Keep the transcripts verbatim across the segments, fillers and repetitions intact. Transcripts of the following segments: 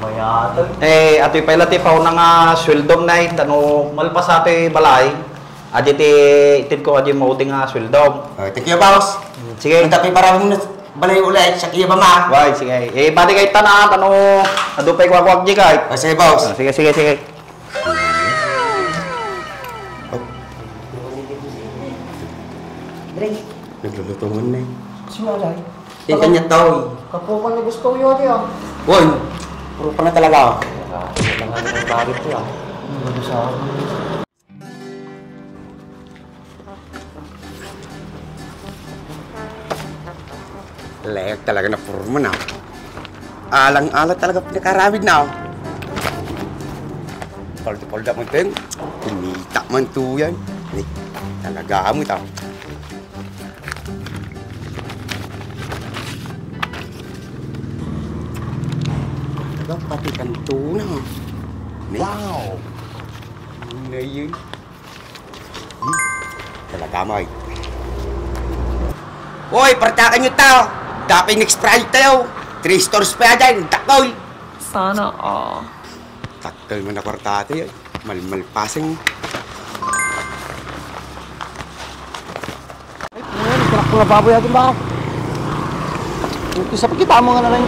Mayat. Eh, atoy pay la ti pauna nga sueldom, Nay, ta no malpas atoy balay, adi ti itedko adi maudi nga sueldom. Oh, thank you, boss. Sige. Ang tapi para mo na balay ulit, sa kiya ba, ma? Why, sige. Eh, bati kay tanan, ano, adu pay kuwakuwak di kay. Ah, sige, boss. Ah, sige, sige, sige. Dre. Nagluluto mo na eh. Sino, Day? Yan kanya tao eh. Kapukan ni Gusto yun, ah. Uy! Puro ka na talaga. Kailangan ng bagay ko, ah. Ano ba sa akin? Leeg talaga na purman, ah. Alang-ala talaga pinakaramid na, oh. Palda-palda mo din. Kumita man to yan. Ni, talaga mo ito. Talaga, pati kanto na, oh. Ni? Wow! Ano na yun? Hmm? Talaga, Moy. Uy, partakan nyo tao. Dapat next project tayo. Three stores pa yan, dakol. Sana all. Dakol mo na kwarta tayo. Malmalpasing. Ay, ano yan? Kurak ko na baboy atin ba? Umpisa pa kita mo nga na lang.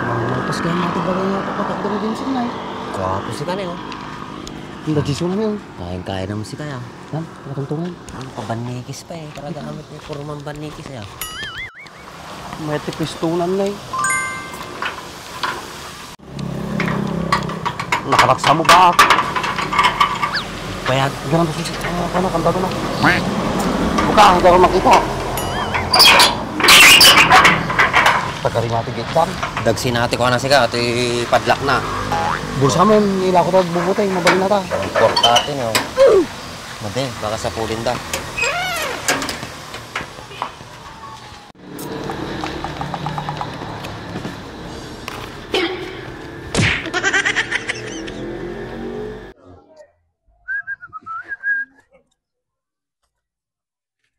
Malmalpas kaya natin bagay nga papatakbo ni Vincent na eh. Gwapo si Kanay, oh. Ang dadisyo namin, oh. Kayang-kaya naman si Kaya. Yan, patuntungan. Ang pabanikis pa eh. Talaga kami po, puro mambanikis eh. May tipistunan na eh. Nakaraksa mo ba? Bayag. Ganun po siya. Ah, ano, kanta ko na. Buka, hindi ako makita. Pagkari natin gitdan. Dagsinati ko na siga, ito ipadlak na. Bulsa mo yun, ila ko tawag bubutay, mabalin na ta. Importante nyo. Madi, baka sa pulinda.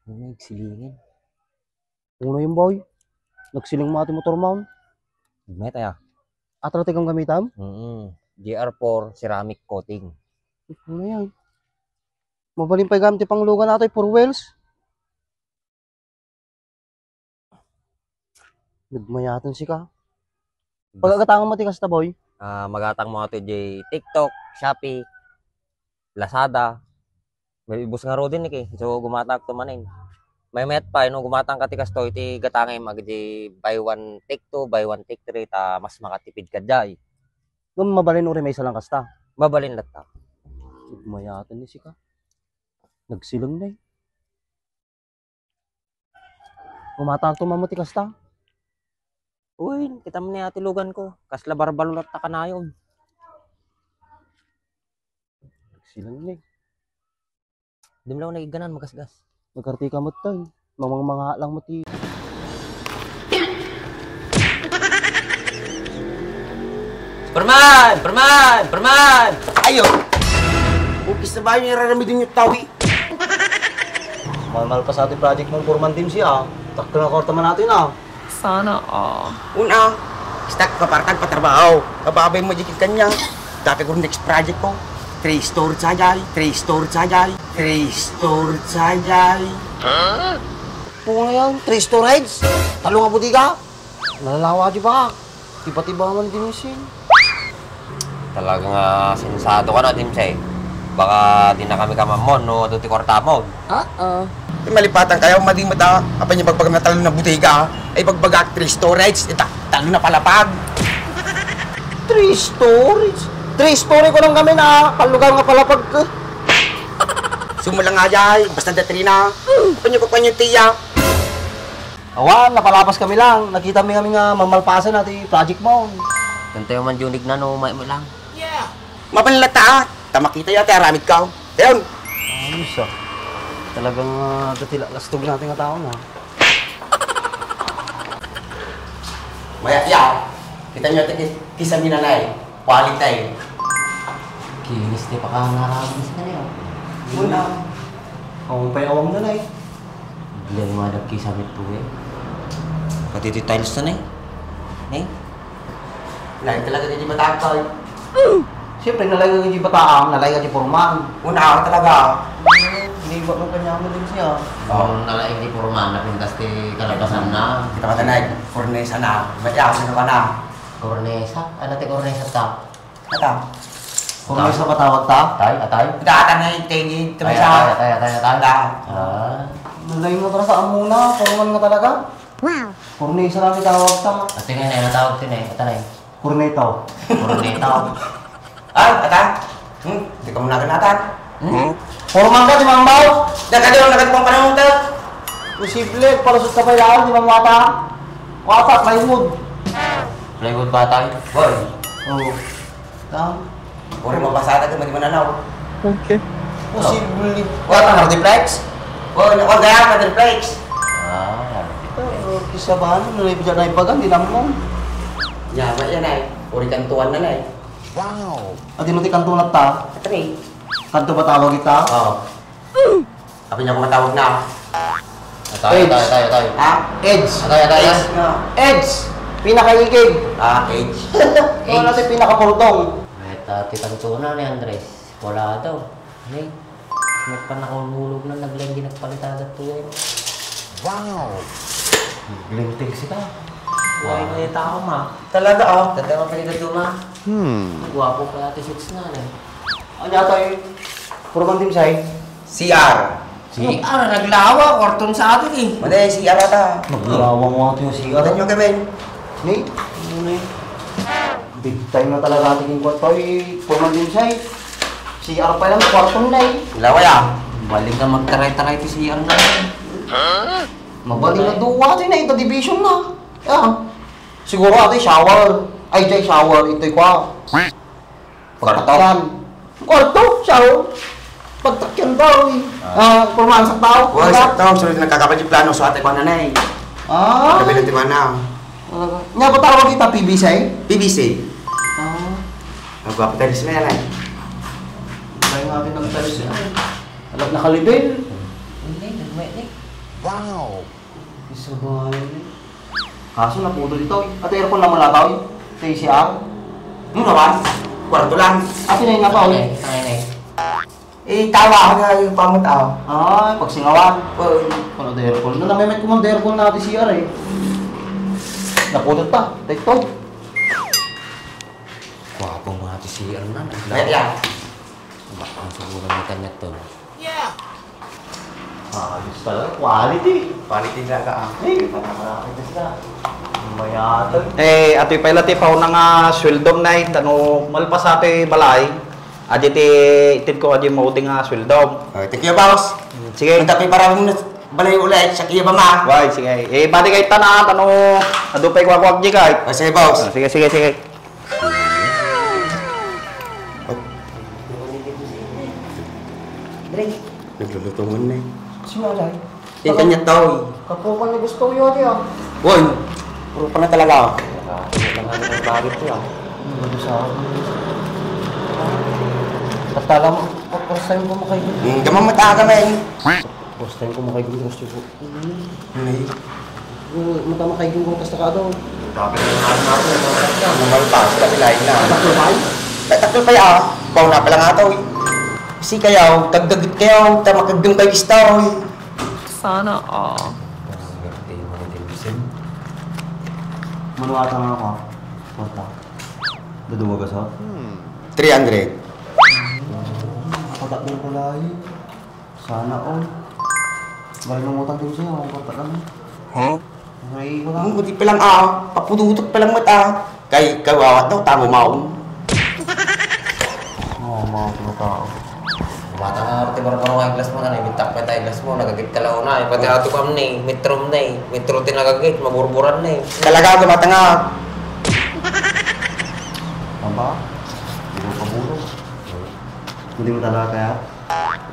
Ano yung silingin? Una yung boy. Nagsiling mo ati motor maun. May tayo. Atratik ang gamitam? Mm-mm. G R four ceramic coating. Ano yan? Mabalin pa'y gamit ti panglugan atoy four wheels. Nagmayaton sika. Bas- Pagagatangan mo ti kasta, boy? Ah, magatang mo ato di TikTok, Shopee, Lazada. May ibus nga rodin ni ki. So, gumatang to manin. May met pa, no, gumatang ka ti kasto, iti gatangem, agdi buy one, take two, buy one, take three, ta mas makatipid ka jay. Ngem mabalin uri may isa lang kasta. Mabalin latta. Nagmayaton ni sika. Nagsiling na eh. Umatang to mamati kasta. Uy, kita mo ni ati lugan ko. Kasla barbalo latta kanayon. Nagsiling na eh. Di mo lang nagigganan, magasgas. Nagkarti ka mo tayo. Mamang mga lang mo ti. Perman! Perman! Perman! Ayo! Upis na ba yung iraramid yung tawi? Malmal pa sa ating project mong Foreman Team siya. Takto na korta man natin ah. Sana all. Una, basta kapartag patrabaho. Kababay mo di kanya. Dati ko next project ko. Three store sajay, three store sajay, three store sajay. Huh? Kung yan, three store heads. Talo nga bodega. Nalalawa di ba? Tiba-tiba man din yung sin. Talaga nga sensado ka na, Timsay. Baka di na kami kamamon, no? Adu ti kwarta mo. Ah, ah. Di malipatan kayo, madi mo ta. Apan yung pagbagam na talo na bodega, ay pagbaga three storage, ita, talo na palapag. Three storage? Three story ko lang kami na, palugar nga palapag ko. Sumulang nga jay, basta da three na. Panyo pa panyo tiya. Awan, napalapas kami lang. Nakita mi kami nga mamalpasan na ti project mo. Kantayo man, Junig na, no, may mo lang. Mapanlata, ah. Ta makita ya, ti aramid ka. Ayun. Ayos, ah. Talagang, ah, dati la-, lastog natin nga tao na. Maya, ya. Kita nyo, ti kis-, kisam ni nanay. Quality. Kinis ti pakangaramid sa kanya. Una. Ang pay awang na, nay. Bilang mga nagkisam ito, eh. Pati ti tiles na ni. Ni? Laeng talaga ti bataak, Toy. Siyempre, nalaeng ti bataam, nalaeng ti porman. Una, ako talaga. Hindi ba mo kanya mo din siya? Oh, nalaeng ti porman, napintas ti kalabasan na. Kita ka tanay, kornesa na. Ba't yan? Sino ka na? Kornesa? Ano ti kornesa ta? Ata. Kornesa ba tawag ta? Atay, atay. Ita, ata na yung tingin. Atay, atay, atay, atay, atay. Ata. Ah. Nalaeng nga para sa amuna, porman nga talaga. Wow! Kornisa lang itawag ta. Ati nga, nay, natawag ti, nay. Ata, nay. Korneto. Korneto. Ah, ata? Hmm, di ka muna ganatan. Hmm? Porman ka, di mambaw? Diyan ka doon, nagkatipang panahon ka. Posible, palusot ka pa yan, di mamata. Wata, plywood. Plywood ba tayo? Boy. Oo. Tam. Uri mo pasada ka, madi mananaw. Okay. Posible. Wala ka reflex? Oh, nakuha ka reflex. Ah, pero kisabahan, no, na ibagan, di naman. Nya, ma, yan ay. Uri kantuan na na eh. Wow! Adi mo ti kantuan ta? Atri. Kanto ba tawag ita? Oo. Sabi niya kung matawag na. Atay, atay, atay, atay. Ha? Edge. Atay, atay, atay. Edge, no? Edge. Pinakaikig. Ah, edge. Wala edge. Tayo pinakapurtong. May tati kantuna ni Andres. Wala daw. Ni, nagpanakahulog na, naglenggi, nagpalitada to yan. Wow! Naglinting sila. Wala na yung tao, ma. Talaga, oh. Ganda mo pinagdaduma. Hmm. Gwapo kaya ti six na, eh. Ano yata yung puro bang dimsay? C R. C R, naglawa, kwarton sa atin eh. Mali, C R ata. Naglawa mo ato yung C R. Ano nyo, Kevin? Ni? Ano ni? Big time na talaga atin yung kwarto eh. Puro bang dimsay. C R pa lang, kwarton na eh. Lawa ya. Balik na magtaray-taray ti C R na. Mabalik na duwa, ito na, ito division na. Ah. Siguro ito yung shower. Ay, dyan shower. Ito yung kwa. Pagtakyan. Kwarto, siya, oh. Pagtakyan daw, eh. Ah. Ah, puro man, sakto. Wala, sakto. Sunod na kakapat yung plano, so ate ko na na, eh. Ah. Kami na ti mana. Talaga. Nya ba tawag kita P V C? P V C. Ah. Ang gwapo tayo sa yan, eh. Tayo nga rin ang tayo siya. Alam na kalibel. Hindi, nagmay, eh. Wow! Isa ba yun, eh? Kaso naputol ito, eh. At aircon naman na tao, eh. Sa C R. Ano naman? Kwarto lang. At yun na yung napaw, eh. Okay, okay, okay. Eh, tawa ka nga yung pamutaw. Ah, pagsingawan. Oo. Kung ano, aircon. Nung namimit ko man aircon na ati C R, eh. Naputol pa. Ito. Gwapo mga ati C R na. Kaya yan. Bakit ang siguro ng kanya to? Yeah! Ah, ayos talaga. Quality. Quality talaga, ah. Eh, para marami sila. Mayatag. Eh, atoy pay la ti pauna nga sueldom, nay. Tano, malpas atoy balay. Adi ti itid ko, adi maudi nga sueldom. Oh, thank you, boss. Sige. Ang tapi para mo na balay ulit, sa kiyo ba, ma? Why, sige. Eh, pati kay tanan, tano, adu pay kuwag-kuwag di kay. Oh, sige, boss. Oh, sige, sige, sige. Dre. Nagluluto mo na eh. Sino, Alay? Yung kanya tao eh. Kapukan ni gusto ko yun, ah. Woy! Puro pa na talaga. Ano nga naman bagay ko, ah? Ano ba sa akin? Katala mo, first time ko makaigit. Hmm, gamang mata ka, men. First time ko makaigit, gusto ko. Ay. Mata makaiging kong kasta ka daw. Sabi na nga natin, mga kasta. Namalpas, kasi lain na. Taklo ba? Ay, taklo pa ya. Baw na pala nga to, eh. Kasi kayaw, tagdagit kayaw, ta makagdung kayo istaw, eh. Sana all. Swerte mo ni Vincent. Manuata nga ako. Kwarta. Daduwa ka sa? Hmm. Three hundred. Pagkakbal ko lahi. Sana all. Bali mangutang din siya, ang kwarta lang. Huh? Ay, wala. Ang buti pa lang, ah. Papudutok pa lang mata. Kay, kay wawat daw, tamo maong. Oo, mga tao. Mata nga, ti barbaro nga glass mo, ano, ibintak pa tayo glass mo, nagagit ka lang na, eh, pati ato kam ni, metro na, eh, metro ti nagagit, maburburan na, eh. Talaga, gamata nga. Tama? Hindi mo pabulong. Hindi mo talaga kaya?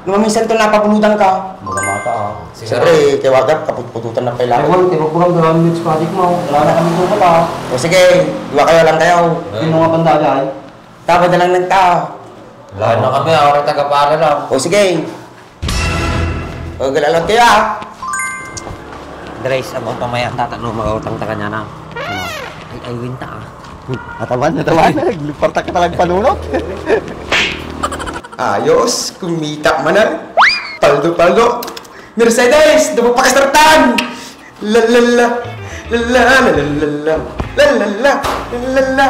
Nung minsan to napabulutan ka. Baga mata, ah. Sige. Siyempre, kay Wagap, kaputpututan na pala. Ay, wala, kay Wagap, wala minutes project mo. Wala na kami sukat, ah. O sige, dua kayo lang kayo. Sino nga banda dyan? Tama na lang ng tao. Wala na kami, ah. Orang taga-para lang. O sige. O, galalat kayo, ah. Andres, ang pamayaan tata no makautang ta kanya na. Ano? Ay, ay, winta ah. Ataman, ataman. Naglupartak ka talaga panunot. Ayos, kumita manen. Paldo, paldo. Mercedes, dapat pakasartan. La la la. La la la la la la. La la la la la la.